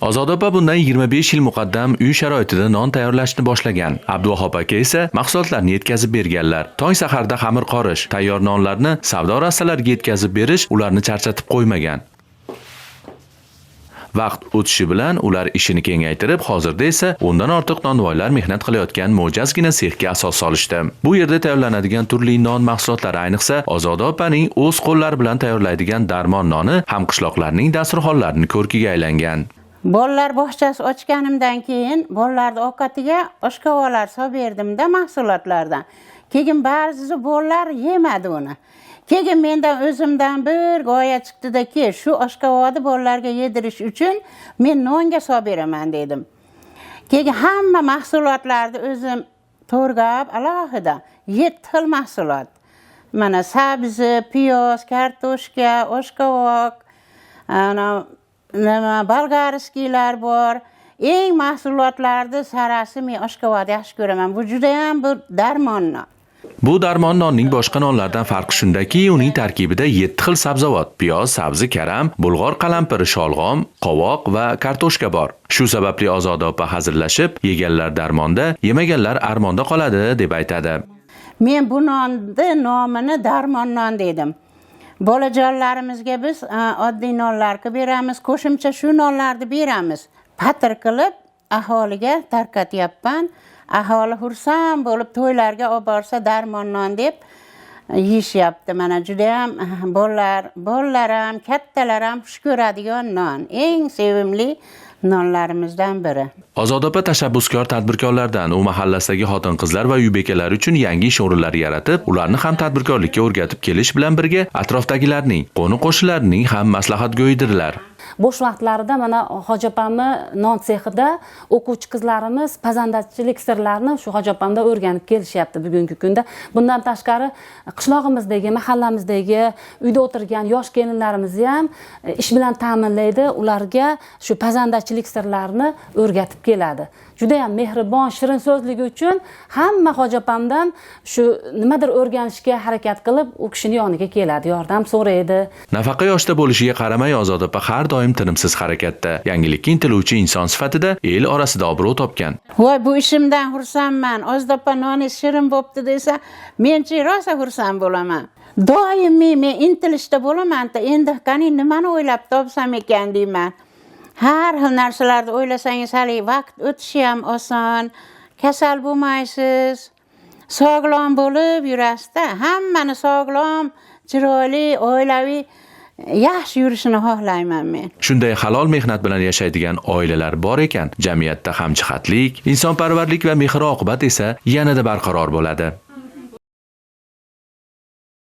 Ozoda opa bundan 25 yil muqaddam uy sharoitida non tayyorlashni boshlagan. Abduvahob aka esa mahsulotlarni yetkazib berganlar. Tong saharda xamir qorish, tayyor nonlarni savdo rastalariga yetkazib berish ularni charchatib qo'ymagan. Vaqt o'tishi bilan ular ishini kengaytirib, hozirda esa 10dan ortiq nonvoylar mehnat qilayotgan mo'jazgina sexga asos solishdi. Bu yerda tayyorlanadigan turli non mahsulotlari, ayniqsa Ozoda opaning o'z qo'llari bilan tayyorlaydigan darmon noni hamqishloqlarning dasturxonlarini ko'rkiga aylangan. Bolalar bog'chasi ochganimdan keyin bolalarni ovqatiga oshqovoqlar solib berdimda mahsulotlardan. Keyin ba'zi bolalar yemadi uni. Keyin mendan o'zimdan bir g'oya chiqdidaki, shu oshqovoqni bolalarga yedirish uchun men nonga solib beraman dedim. Keyin hamma mahsulotlarni o'zim to'rg'ab alohida 7 xil mahsulot. Mana sabzi, piyoz, kartoshka, oshqovoq, ana nima болгарский lar bor. Eng mahsulotlarni sarasi men oshqovoqni yaxshi ko'raman. Bu juda ham bir darmon non. Bu darmon nonning boshqa nonlardan farqi shundaki, uning tarkibida 7 xil sabzavot, piyoz, sabzi, karam, bulg'or qalampiri, sholg'om, qovoq va kartoshka bor. Shu sababli Ozoda opa hazillashib, yeganlar darmonda, yemaganlar armonda qoladi deb aytadi. Men bu nonni nomini darmon non dedim. Bolajonlarimizga biz oddiy nonlar qilib beramiz, qo'shimcha shu nonlarni beramiz. Patir qilib aholiga tarqatyapman. Aholi xursand bo'lib to'ylarga olib borsa darmon non deb yeyishyapti. Mana judayam bolalar ham, kattalar ham xush ko'radigan non. Eng sevimli nonlarimizdan biri. Ozoda opa tashabbuskor tadbirkorlardan. U mahallasidagi xotin-qizlar va uy bekalari uchun yangi ish o'rinlari yaratib, ularni ham tadbirkorlikka o'rgatib kelish bilan birga atrofdagilarning, qo'ni-qo'shnilarning ham maslahatgo'yidirlar. Bo'sh vaqtlarida mana hoji opamni non sexida o'quvchi qizlarimiz pazandachilik sirlarini shu hoji opamdan o'rganib kelishyapti bugungi kunda. Bundan tashqari qishlog'imizdagi, mahallamizdagi uyda o'tirgan yosh kelinlarimizni ham ish bilan ta'minlaydi, ularga shu pazandachilik sirlarini o'rgatib keladi. Juda ham mehribon, shirin so'zligi uchun hamma hoji opamdan shu nimadir o'rganishga harakat qilib, u kishini yoniga keladi, yordam so'raydi. Nafaqa yoshda bo'lishiga qaramay Ozoda opa har doim tinimsiz harakatda, yangilikka intiluvchi inson sifatida el orasida obro' topgan. Voy, bu ishimdan xursandman. Ozoda opa, noningiz shirin bo'pti desa, menchi rosa xursand bo'laman. Doimiy men intilishda bo'laman. Endi qani nimani o'ylab topsam ekan deyman. Har xil narsalarni o'ylasangiz hali vaqt o'tishi ham oson, kasal bo'lmaysiz, sog'lom bo'lib yurasizda. Hammani sog'lom, chiroyli, oilaviy yaxshi yurishini xohlayman men. Shunday halol mehnat bilan yashaydigan oilalar bor ekan, jamiyatda hamjihatlik, insonparvarlik va mehr-oqibat esa yanada barqaror bo'ladi.